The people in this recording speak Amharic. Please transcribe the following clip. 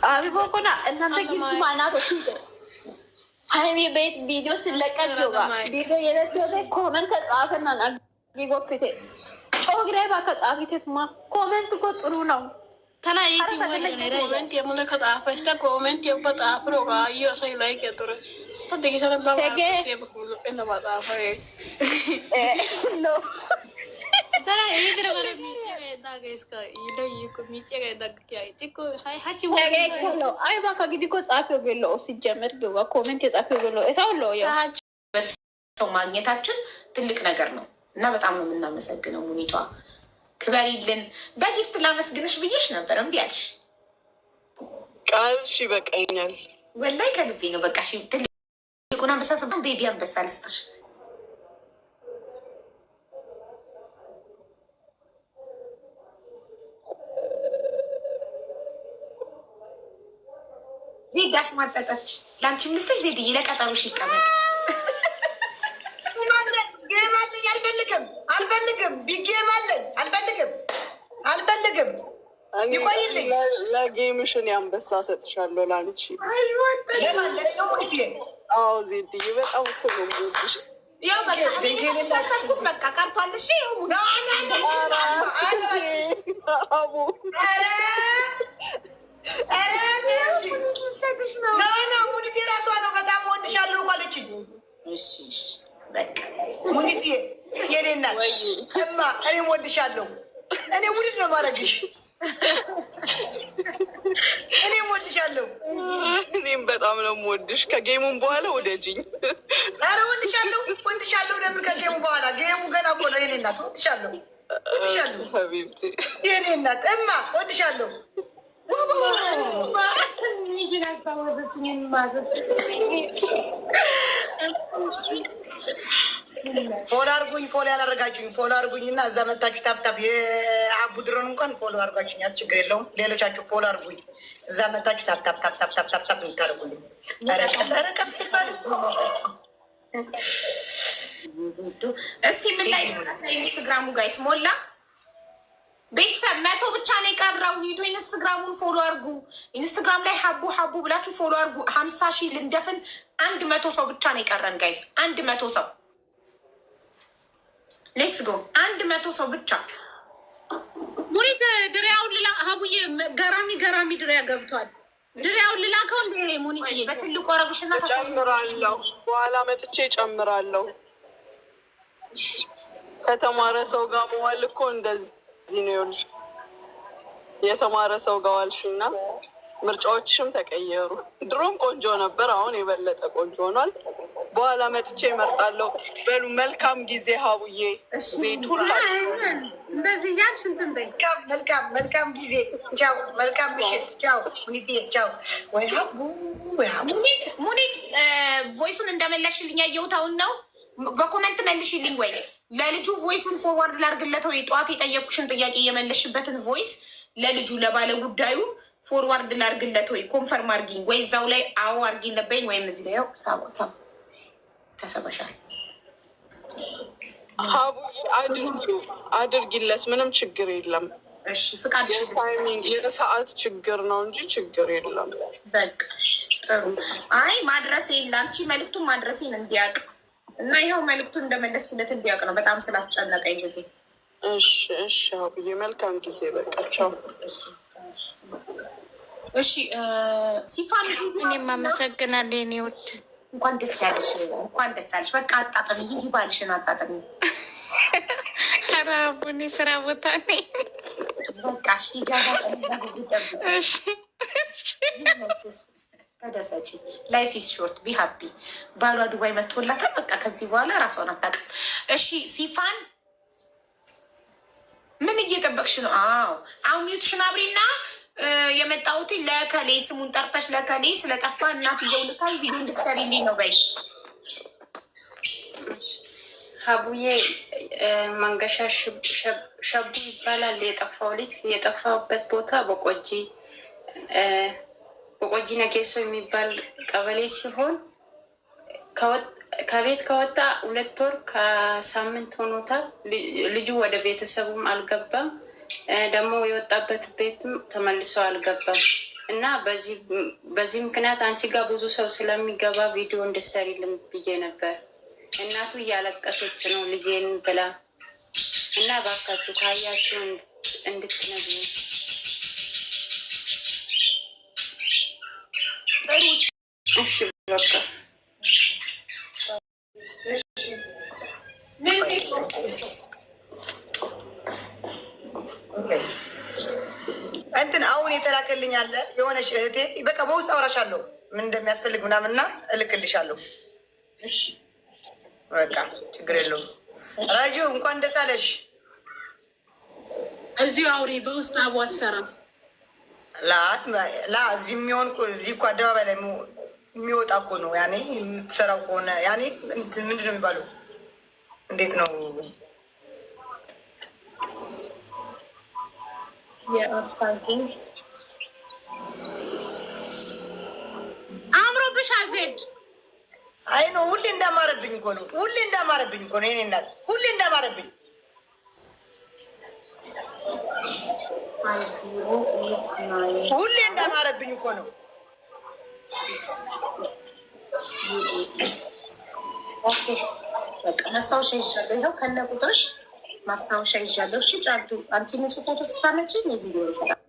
አቢቦ ኮና እናንተ ግን ማናት ሀይሚ ቤት ቪዲዮ ሲለቀቅ ዮጋ ቪዲዮ የለተዘ comment ጻፈና ጎፕቴ ጮግሬ ባከ ጻፊቴትማ comment እኮ ጥሩ ነው። Tana iiti comment mule ka xaafaysta comment ubba xaafiroogaa ayyo asay like dure. Ta digisana ba xaafay. Tana iitira kare miicciyagaa yeddaageeska yiillo yiikko miicciyagaa yeddaagaa ixxikko hay hachchi አይባካ gidikko ጻፊው lo'o ሲጀመር ጊዮጋ comment የጻፊው lo'o እታው lo'o ሰው ማግኘታችን ትልቅ ነገር ነው እና በጣም ነው የምናመሰግነው። ሙኒቷ ክበሪልን። በ gift ላመስግንሽ ብዬሽ ነበር፣ እምቢ አልሽ። ቃልሽ ይበቃኛል። ወላይ ከልቤ ነው። በቃ ትልቁን አንበሳ baby አንበሳ ልስጥሽ። ዜድ ማጠጠች። ለአንቺም ልስጥሽ ዜድዬ፣ ለቀጠሮሽ ይቀመጥ። Game አለኝ፣ አልፈልግም፣ አልፈልግም። Big game አለኝ፣ አልፈልግም፣ አልፈልግም። ይቆይልኝ። ለ game ሽን የአንበሳ ሰጥሻለሁ ለአንቺ። Game አለኝ ነው ሙኒትዬ። አዎ ዜድዬ፣ በጣም እኮ ነው የምወድሽ። ያው በቃ ቀርቷል። እሺ አቡ No, ሙኒቴ ራሷ ነው በጣም እወድሻለሁ እኮ አለችኝ። ሙኒቴ የኔ እናት እማ እኔም እወድሻለሁ። እኔ ውድድ ነው የማደርግሽ። እኔም እወድሻለሁ። እኔም በጣም ነው የምወድሽ። ከ game ኡም በኋላ ውደጂኝ። ኧረ እወድሻለሁ፣ እወድሻለሁ። ለምን ከ game ኡ በኋላ? Game ኡ ገና እኮ ነው። የኔ እናት እወድሻለሁ፣ እወድሻለሁ። حبيبتي የኔ እናት እማ እወድሻለሁ። Follow አርጉኝ፣ follow ያላረጋችሁኝ follow አርጉኝ እና እዛ መታችሁ tap tap የአቡ ድሮን እንኳን follow አርጋችሁኛል፣ ችግር የለውም። ሌሎቻችሁ follow አርጉኝ፣ እዛ መታችሁ tap tap tap tap tap tap tap የምታደርጉልኝ። ኧረ ቀስ ኧረ ቀስ ይባል። እስቲ ምን ላይ ኢንስትግራሙ guys ሞላ ቤተሰብ 100 ብቻ ነው የቀረው። ሂዱ ኢንስትግራሙን follow አርጉ። ኢንስትግራም ላይ ሀቡ ሀቡ ብላችሁ follow አርጉ። 50,000 ልንደፍን 100 ሰው ብቻ ነው የቀረን guys፣ 100 ሰው let's go። 100 ሰው ብቻ። ሙኒት ድሪያውን ልላ ሀቡዬ፣ ገራሚ ገራሚ ድሪያ ገብቷል። ድሪያውን ልላከው እንደ ሙኒትዬ በትልቁ አረግሽና ጨምራለሁ። በኋላ መጥቼ ጨምራለሁ። ከተማረ ሰው ጋር መዋል እኮ እንደዚህ ነው። ይኸውልሽ የተማረ ሰው ጋር ዋልሽና ምርጫዎችሽም ተቀየሩ። ድሮም ቆንጆ ነበር፣ አሁን የበለጠ ቆንጆ ሆኗል። በኋላ መጥቼ እመርጣለሁ። በሉ መልካም ጊዜ ሀቡዬ፣ ዜድ ሁላ እንደዚህ እያልሽ እንትን በይ። መልካም መልካም ጊዜ። ቻው። መልካም ምሽት። ቻው ሙኒትዬ። ቻው። ወይ ሀቡ ወይ ሀቡ። ሙኒት ሙኒት፣ voice ኡን እንደመለሽልኝ ያየሁት አሁን ነው። በ comment መልሽልኝ ወይ ለልጁ voice ኡን forward ላርግለት ወይ ጠዋት የጠየኩሽን ጥያቄ የመለሽበትን voice ለልጁ ለባለ ጉዳዩ forward ላርግለት ወይ confirm አርጊኝ ወይ እዛው ላይ አዎ አርጊኝ ለበኝ ወይም እዚህ ላይ ያው ሳብ ተሰበሻል። ሀቡዬ አድርጊው፣ አድርጊለት፣ ምንም ችግር የለም። እሺ ፍቃድ የ timing የሰዓት ችግር ነው እንጂ ችግር የለም። በቃ እሺ፣ ጥሩ። አይ ማድረሴን ለአንቺ መልዕክቱን ማድረሴን እንዲያውቅ እና ይኸው መልዕክቱን እንደመለስኩለት እንዲያውቅ ነው። በጣም ስላስጨነቀኝ ልጁ። እሺ እሺ ሀቡዬ መልካም ጊዜ። በቃ ቻው። እሺ ሲፋን፣ እኔም አመሰግናለሁ የኔ ውድ። እንኳን ደስ ያለሽ፣ እንኳን ደስ ያለሽ። በቃ አጣጥሚ፣ ይህ ባልሽን አጣጥሚ። ኧረ አቡ እኔ ስራ ቦታ ነኝ። በቃ እሺ፣ ኢጃዛ እሺ ተደሰቺ። Life is short, be happy። ባሏ ዱባይ መጥቶላታል። በቃ ከዚህ በኋላ ራሷን አታውቅም። እሺ ሲፋን ምን እየጠበቅሽ ነው? አዎ አሁን mute ሽን አብሪና የመጣሁት ለከሌ ስሙን ጠርተሽ ለከሌ ስለጠፋ እናትየው ልካኝ ቪዲዮ እንድትሰሪልኝ ነው በይ። ሀቡዬ መንገሻ ሸቡ ይባላል። የጠፋው ልጅ የጠፋበት ቦታ በቆጂ በቆጂ ነጌሶ የሚባል ቀበሌ ሲሆን ከቤት ከወጣ 2 ወር ከሳምንት ሆኖታል። ልጁ ወደ ቤተሰቡም አልገባም። ደግሞ የወጣበት ቤትም ተመልሶ አልገባም። እና በዚህ ምክንያት አንቺ ጋር ብዙ ሰው ስለሚገባ ቪዲዮ እንድትሰሪልን ብዬ ነበር። እናቱ እያለቀሰች ነው ልጄን ብላ እና እባካችሁ ካያችሁ እንድትነግሩ። እሺ በቃ። እንትን አሁን የተላከልኝ አለ የሆነች እህቴ፣ በቃ በውስጥ አወራሻለሁ ምን እንደሚያስፈልግ ምናምንና እልክልሻለሁ። በቃ ችግር የለውም። ረጁ እንኳን ደስ አለሽ። እዚሁ አውሪ፣ በውስጥ አቡ አሰራም። ላ እዚህ የሚሆን እዚህ እኮ አደባባይ ላይ የሚወጣ እኮ ነው። ያኔ የምትሰራው ከሆነ ያኔ ምንድን ነው የሚባለው? እንዴት ነው? አምሮብሻል ዜድ። አይ ነው፣ ሁሌ እንዳማረብኝ እኮ ነው። ሁሌ እንዳማረብኝ እኮ ነው። የእኔ እናት ሁሌ እንዳማረብኝ። ሁሌ እንዳማረብኝ እኮ ነው። በቃ ማስታወሻ ይዣለሁ። ይኸው ከነ ቁጥርሽ ማስታወሻ ይዣለሁ። እሺ ጫልቱ፣ አንቺ ንጹህ ፎቶ ስታመጪ ቪዲዮ ይሰራል።